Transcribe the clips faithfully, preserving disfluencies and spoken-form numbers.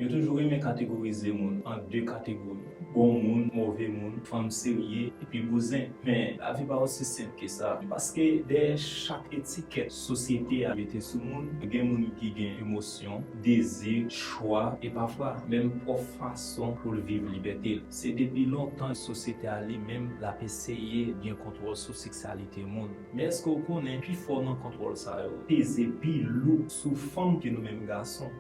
Yo toujou renmen kategorize moun an de kategori, bon moun, move moun, fanm serye, epi bouzen. Men, lavi pa osi senp ke sa. Paske dèyè chak etikèt sosyete a mete sou moun, gen moun ki gen emosyon, dezi, chwa, e pafwa menm pwòp fason pou l viv libète l. Se depi lontan sosyete a li menm l ap eseye gen kontwòl sou seksyalite moun. Men èske w konnen pifò nan kontwòl sa yo peze pi lou sou fanm ke nou menm gason?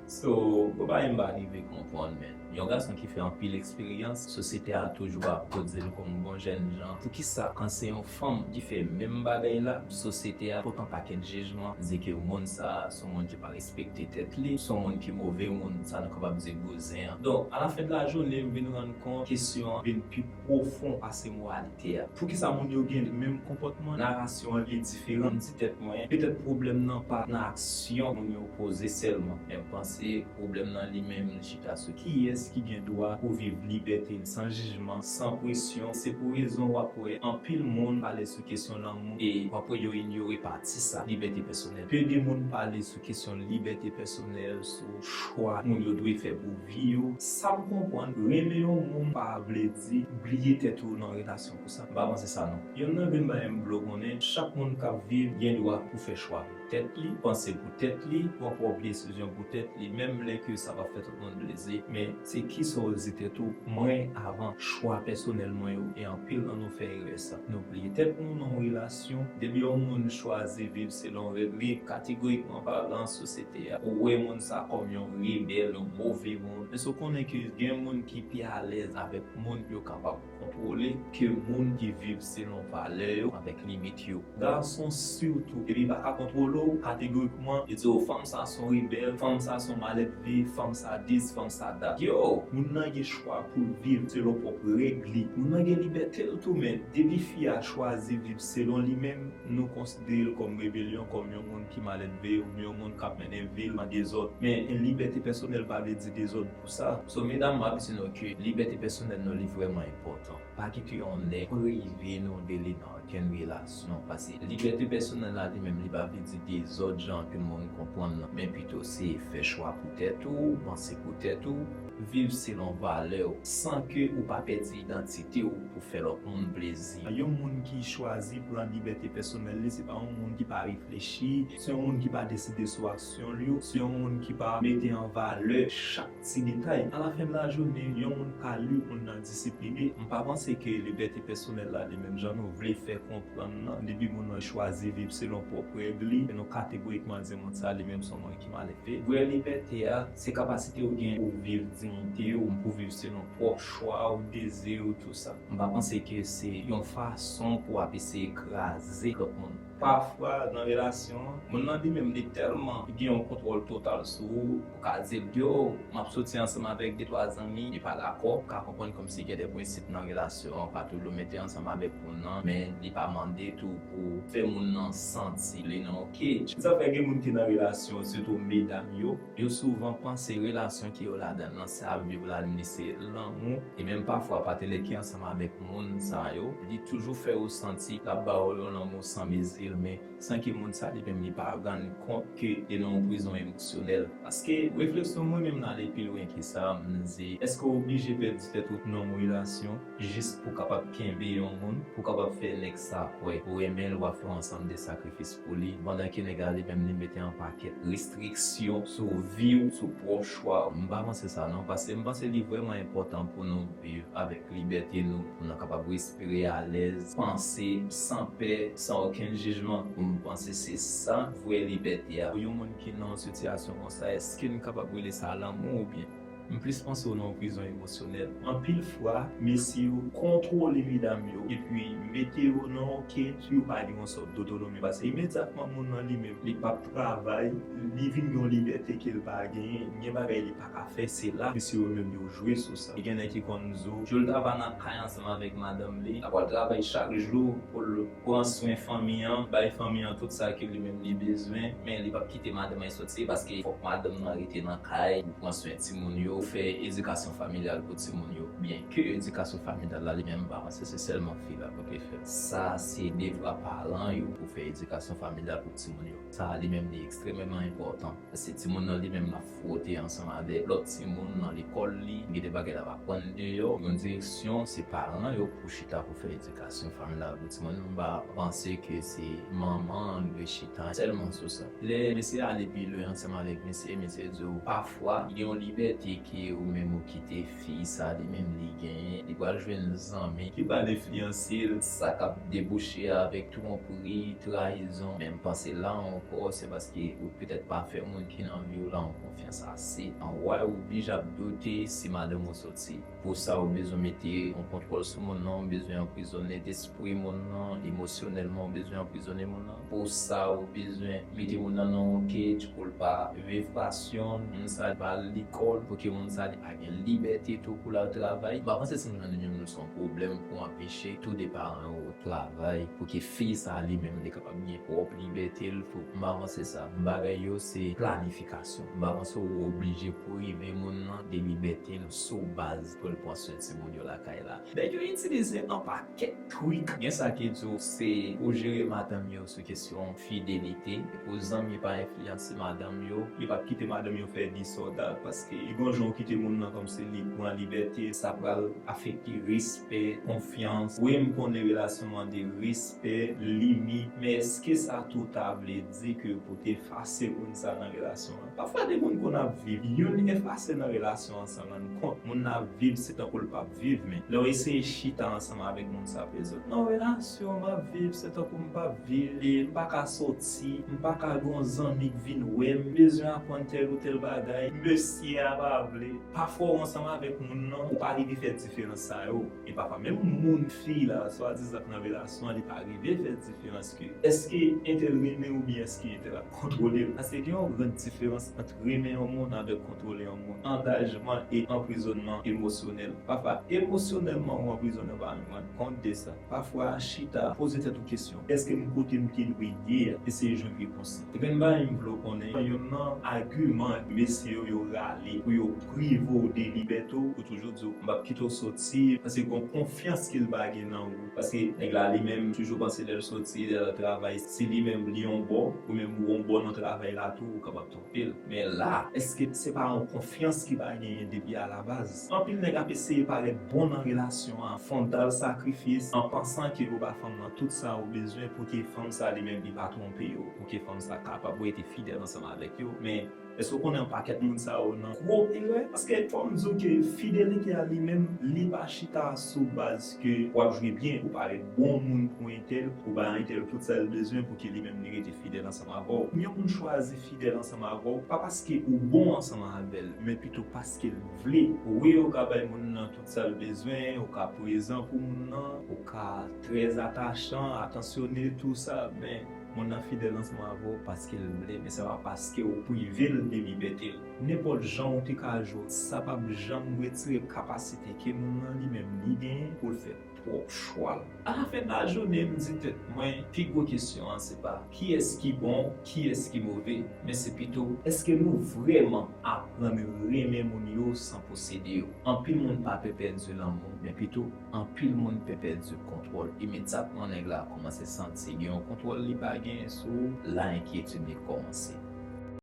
So, bon, bagay m pa rive konprann, men yon gason ki fè anpil eksperyans, sosyete a toujou ap poze l kòm yon bon jènjan. Poukisa, kan se yon fanm ki fè menm bagay la, sosyete a pote yon pakèt jijman, di ke moun sa a se yon moun ki pa respekte tèt li, se yon moun ki move moun, sa nou kapab di bouzen an? Donk, alafen de lajounen, m vin rann kont kesyon an vin pi pwofon pase moralite a. Poukisa moun yo gen menm konpòtman? Narasyon an li diferan. M di tèt mwen, petèt pwoblèm nan pa nan aksyon moun yo poze sèlman, men m panse pwoblèm nan li menm li chita sou kiyès ki gen dwa pou viv libète l san jijman, san presyon. Se pou rezon w ap wè anpil moun pale sou kesyon lanmou e w ap wè yo inyore pati sa, libète pèsonèl. Pe de moun pale sou kesyon libète pèsonèl, sou chwa moun yo dwe fè pou vi yo. Sa m konprann, renmen yon moun pa vle di bliye tèt ou nan relasyon pou sa. M pa panse sa non. Youn nan grenn bagay m vle w konnen, chak moun k ap viv gen dwa pou fè chwa pou tèt li, panse pou tèt li, pran pwòp desizyon pou tèt li, menm lè ke sa pa fè tout moun plezi. Men se kisa w di tèt ou, mwen avan, chwa pèsonèl mwen yo, e anpil nan nou fè erè sa. Nou bliye tèt nou nan yon relasyon. Depi yon moun chwazi viv selon règ li, kategorikman palan, sosyete a, ou wè moun sa kòm yon rebèl, yon move moun. Men si w konnen ke gen moun ki pi alèz avèk moun yo kapab kontwole ke moun ki viv selon valè yo avèk limit yo. Gason sitou, depi li pa ka kontwole w, kategorikman, li di w fanm sa se yon rebèl, fanm sa se yon malèdve, fanm sa dis, fanm sa dat. Yo, moun nan gen chwa pou l viv selon pwòp règ li. Moun nan gen libète l tou, men depi fi a chwazi viv selon li menm, nou konsidere l kòm rebelyon, kòm yon moun ki malèdve, oubyen yon moun k ap mennen vi l nan dezòd. Men libète pèsonèl pa vle di dezòd pou sa. So, medam, m ap di nou ke libète pèsonèl nou li vrèman enpòtan. Pa kite yon nèg prive nou de li nan okenn relasyon, paske libète pèsonèl la li menm li pa vle di dezòd jan anpil moun konprann nan, men pito se fè chwa pou tèt ou, panse pou tèt ou, viv selon valè w, san ke ou pa pèdi idantite w pou fè lòt moun plezi. Yon moun ki chwazi pran libète pèsonèl li, se pa yon moun ki pa reflechi, se yon moun ki pa deside sou aksyon l yo, se yon moun ki pa mete an valè chak ti detay. Alafen de lajounen, yon moun ka li moun nan disipline. M pa panse ke libète pèsonèl la, li menm jan nou vle fè konprann nan, depi moun nan chwazi viv selon pwòp règ li, nou kategorikman di moun sa li menm se yon moun ki malèdve. Vrè libète a, se kapasite w gen pou viv diyite w, pou viv selon pwòp chwa w, dezi w, tou sa. M pa panse ke se yon fason pou w ap eseye kraze lòt moun. Pafwa, nan relasyon an, moun nan li menm, li tèlman gen yon kontwòl total sou ou, ou ka di l, yo, m ap soti ansanm avèk de twa zanmi, li pa dakò, ou ka konprann kòmsi gen de prensip nan relasyon an, ou pa toujou mete ansanm avèk moun nan, men li pa mande tou pou fè moun nan santi li nan yon kej. Sa fè gen moun ki nan relasyon, sitou medam yo, yo souvan panse relasyon ke yo ladan nan, sa ap viv la, li se lanmou, e menm pafwa patenè ki ansanm avèk moun sa yo, li toujou fè ou santi l ap ba ou yon lanmou san mezi, men san ke moun sa li menm li pa rann kont ke li nan yon prizon emosyonèl. Paske refleksyon mwen menm nan ale pi lwen ke sa, m di, èske w oblije pèdi tèt ou nan yon relasyon jis pou w kapab kenbe yon moun, pou w kapab fè nèg sa kwè ou renmen l, w ap fè yon ansanm de sakrifis pou li, pandan ke nèg la li menm li mete yon pakèt restriksyon sou vi w, sou pwòp chwa w? M pa panse sa non, paske m panse li vrèman enpòtan pou nou viv avèk libète nou, pou nou kapab respire alèz, panse san pè, san okenn jijman. M panse se sa vrè libète a. Pou yon moun ki nan yon sitiyasyon konsa, èske n kapab rele sa lanmou oubyen? M plis panse w nan yon prizon emosyonèl. Anpil fwa, mesye yo kontwole medam yo epi mete yo nan yon kèt, yo pa gen yon sòt dotonomi. Paske imedyatman moun nan li menm, li p ap travay, li vin gen yon libète ke l pa genyen, gen bagay li pa ka fè, se la mesye yo menm yo jwe sou sa. Gen nèg ki konn di w, jou l ta va nan kay ansanm avèk madanm li, l ap al travay chak jou pou l pran swen fanmi an, bay fanmi an tout sa ke li menm li bezwen, men li p ap kite madanm an soti paske fòk madanm nan rete nan kay pou pran swen timoun yo. pou fè edikasyon familyal pou timoun yo. Byenke edikasyon familyal la li menm, m pa panse se sèlman fi la pou te fè l. Sa se devwa paran yo pou fè edikasyon familyal pou timoun yo. Sa li menm li ekstrèmeman enpòtan. Paske timoun nan li menm l ap fwote ansanm avèk lòt timoun nan lekòl li, gen de bagay l ap aprann deyò. Yon direksyon, se paran yo pou chita pou fè edikasyon familyal pou timoun yo. M pa panse ke se manman an dwe chita sèlman sou sa. Lè mesye ale pi lwen ansanm avèk mesye, mesye di w, pafwa, gen yon libète ke ou menm ou kite fi sa, li menm li genyen. Li pral jwenn zanmi ki pral enfliyanse l, sa k ap debouche avèk twonpri, trayizon. Men m panse la ankò, se paske ou petèt pa fè moun ki nan vi w la yon konfyans ase. Anwa ou oblije ap doute si madanm ou soti. Pou sa, ou bezwen mete yon kontwòl sou moun nan, ou bezwen anprizonnen lespri moun nan, emosyonèlman, ou bezwen anprizonnen moun nan. Pou sa, ou bezwen mete moun nan nan yon cage pou l pa viv pasyon l, moun sa pa al lekòl, pou ke moun sa li pa gen libète tou pou l al travay. M pa panse si moun nan li menm li se yon pwoblèm pou anpeche tou de paran yo travay, pou ke fi sa li menm li kapab gen pwòp libète l tou. M pa panse sa. Bagay yo se planifikasyon. M pa panse ou oblije prive moun nan de libète l sou baz pou l pran swen timoun yo lakay la. Nèg yo itilize yon pakèt trik. Gen sa ki di w se pou jere madanm yo sou kesyon fidelite, pou zanmi pa enfliyanse madanm yo, yo p ap kite madanm yo fè disòd, paske yon jan w kite moun nan kòmsi li pran libète, sa pral afekte respè, konfyans. Wi, m konnen relasyon mande respè, limit, men èske sa tou ta vle di ke pou te efase moun sa nan relasyon an? Pafwa de moun konn ap viv, youn efase nan relasyon an san rann kont. Moun nan ap viv, se tankou l p ap viv, men lè w eseye chita ansanm avèk moun sa, ap di w, nan relasyon m ap viv, se tankou m p ap viv, e m pa ka soti, m pa ka gen yon zanmi k vin wè m, m bezwen aprann tèl ou tèl bagay, mesye a pa vle. Pafwa w ansanm avèk moun nan, ou pa rive fè diferans sa yo. E pafwa menm moun fi la, swadizan k nan relasyon an, li pa rive fè diferans ke èske entèl renmen w oubyen èske entèl ap kontwole l. Paske gen yon gran diferans ant renmen yon moun avèk kontwole yon moun. Angajman e anprizonnman emosyonèl. Pafwa, emosyonèlman ou anprizone, ou pa menm rann kont de sa. Pafwa, chita, poze tèt ou kesyon. Èske m kote m te dwe ye a? Eseye jwenn repons lan. Ebyen, m ba yon vle w konnen, youn nan agiman mesye yo, yo rale pou yo prive w de libète w, pou toujou di w, m p ap kite w soti, paske gon konfyans ke l pa gen nan ou. Paske nèg la li menm toujou panse lè l soti, lè l al travay, se li menm li yon bò, ou menm ou yon bò nan travay la tou, ou kapab twonpe l. Men la, èske se pa yon konfyans ki pa genyen depi alabaz? Anpil nèg ap eseye parèt bon nan relasyon an, fondal sakrifis, an pansan ke yo ba fanm nan tout sa ou bezwen pou ke fanm sa li menm li pa twonpe yo, pou ke fanm sa kapab rete fidèl ansanm avèk yo. Men èske w konnen yon pakèt moun sa yo nan gwo erè? Paske fò m di w ke fidelite a li menm, li pa chita sou baz ke w ap jwe byen, ou parèt bon moun pou entèl, ou bay entèl tout sa l bezwen pou ke li menm li rete fidèl ansanm avè w. Yon moun chwazi fidèl ansanm avè w, pa paske ou bon ansanm avè l, men pito paske l vle. Wi, ou ka bay moun nan tout sa l bezwen, ou ka prezan pou moun nan, ou ka trè atachan, atansyone, tou sa, men moun nan fidèl ansanm avè w paske l vle, men se pa paske ou prive l de libète l. Nenpòt jan ou te ka jwe, sa p ap janm retire kapasite ke moun nan li menm li genyen pou l fè pwòp chwa l. Alafen lajounen, m di tèt mwen, pi gwo kesyon an, se pa kiyès ki bon, kiyès ki move, men se pito, èske nou vrèman aprann renmen moun yo san posede yo? Anpil moun pa pè pèdi lanmou, men pito, anpil moun pè pèdi kontwòl. Imedyatman nèg la kòmanse santi gen yon kontwòl li pa genyen sou ou, la enkyetid li kòmanse.